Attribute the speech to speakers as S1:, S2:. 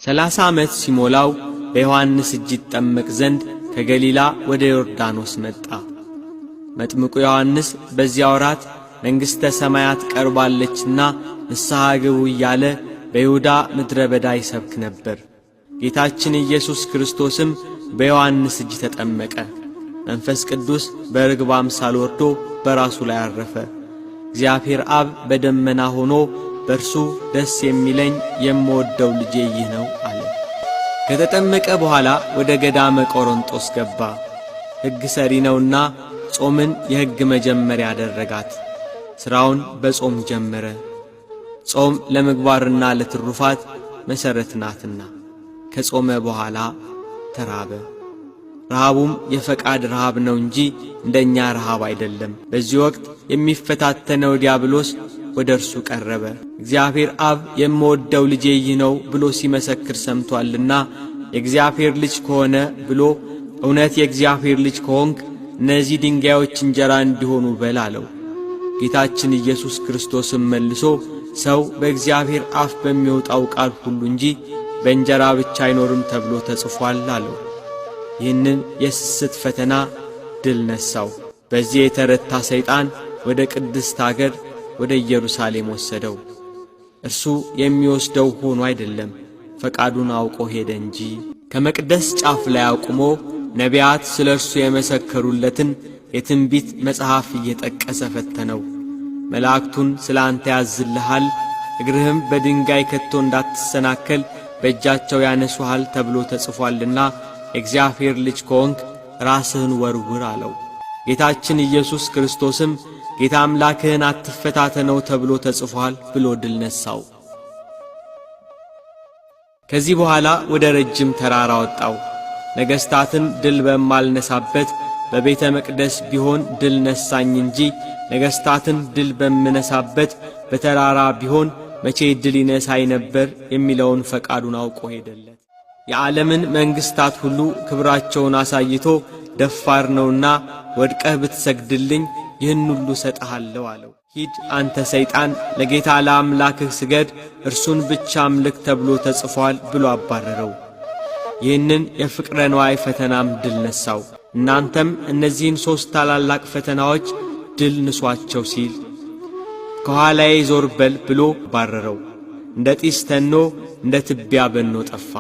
S1: 30 ዓመት ሲሞላው በዮሐንስ እጅ ይጠመቅ ዘንድ ከገሊላ ወደ ዮርዳኖስ መጣ። መጥምቁ ዮሐንስ በዚያ ወራት መንግሥተ ሰማያት ቀርባለችና ንስሐ ግቡ እያለ በይሁዳ ምድረ በዳ ይሰብክ ነበር። ጌታችን ኢየሱስ ክርስቶስም በዮሐንስ እጅ ተጠመቀ። መንፈስ ቅዱስ በርግብ አምሳል ወርዶ በራሱ ላይ አረፈ። እግዚአብሔር አብ በደመና ሆኖ በእርሱ ደስ የሚለኝ የምወደው ልጄ ይህ ነው አለ። ከተጠመቀ በኋላ ወደ ገዳመ ቆሮንጦስ ገባ። ሕግ ሰሪ ነውና ጾምን የሕግ መጀመሪያ አደረጋት። ሥራውን በጾም ጀመረ። ጾም ለምግባርና ለትሩፋት መሠረት ናትና። ከጾመ በኋላ ተራበ። ረሃቡም የፈቃድ ረሃብ ነው እንጂ እንደኛ ረሃብ አይደለም። በዚህ ወቅት የሚፈታተነው ዲያብሎስ ወደ እርሱ ቀረበ። እግዚአብሔር አብ የምወደው ልጄ ይህ ነው ብሎ ሲመሰክር ሰምቶአልና የእግዚአብሔር ልጅ ከሆነ ብሎ እውነት የእግዚአብሔር ልጅ ከሆንክ እነዚህ ድንጋዮች እንጀራ እንዲሆኑ በል አለው። ጌታችን ኢየሱስ ክርስቶስም መልሶ ሰው በእግዚአብሔር አፍ በሚወጣው ቃል ሁሉ እንጂ በእንጀራ ብቻ አይኖርም ተብሎ ተጽፏል አለው። ይህንን የስስት ፈተና ድል ነሣው። በዚህ የተረታ ሰይጣን ወደ ቅድስት አገር ወደ ኢየሩሳሌም ወሰደው። እርሱ የሚወስደው ሆኖ አይደለም፣ ፈቃዱን አውቆ ሄደ እንጂ። ከመቅደስ ጫፍ ላይ አቁሞ ነቢያት ስለ እርሱ የመሰከሩለትን የትንቢት መጽሐፍ እየጠቀሰ ፈተነው። መላእክቱን ስለ አንተ ያዝልሃል፣ እግርህም በድንጋይ ከቶ እንዳትሰናከል በእጃቸው ያነሱሃል ተብሎ ተጽፏልና የእግዚአብሔር ልጅ ከሆንክ ራስህን ወርውር አለው። ጌታችን ኢየሱስ ክርስቶስም ጌታ አምላክህን አትፈታተነው ተብሎ ተጽፏል ብሎ ድል ነሣው። ከዚህ በኋላ ወደ ረጅም ተራራ ወጣው። ነገሥታትን ድል በማልነሳበት በቤተ መቅደስ ቢሆን ድል ነሳኝ እንጂ ነገሥታትን ድል በምነሳበት በተራራ ቢሆን መቼ ድል ይነሳኝ ነበር የሚለውን ፈቃዱን አውቆ ሄደለት። የዓለምን መንግሥታት ሁሉ ክብራቸውን አሳይቶ ደፋር ነውና ወድቀህ ብትሰግድልኝ ይህን ሁሉ እሰጥሃለሁ አለው። ሂድ አንተ ሰይጣን፣ ለጌታ ለአምላክህ ስገድ፣ እርሱን ብቻ አምልክ ተብሎ ተጽፏል ብሎ አባረረው። ይህንን የፍቅረ ንዋይ ፈተናም ድል ነሣው። እናንተም እነዚህን ሦስት ታላላቅ ፈተናዎች ድል ንሷቸው ሲል ከኋላዬ ዞር በል ብሎ ባረረው። እንደ ጢስ ተኖ እንደ ትቢያ በኖ ጠፋ።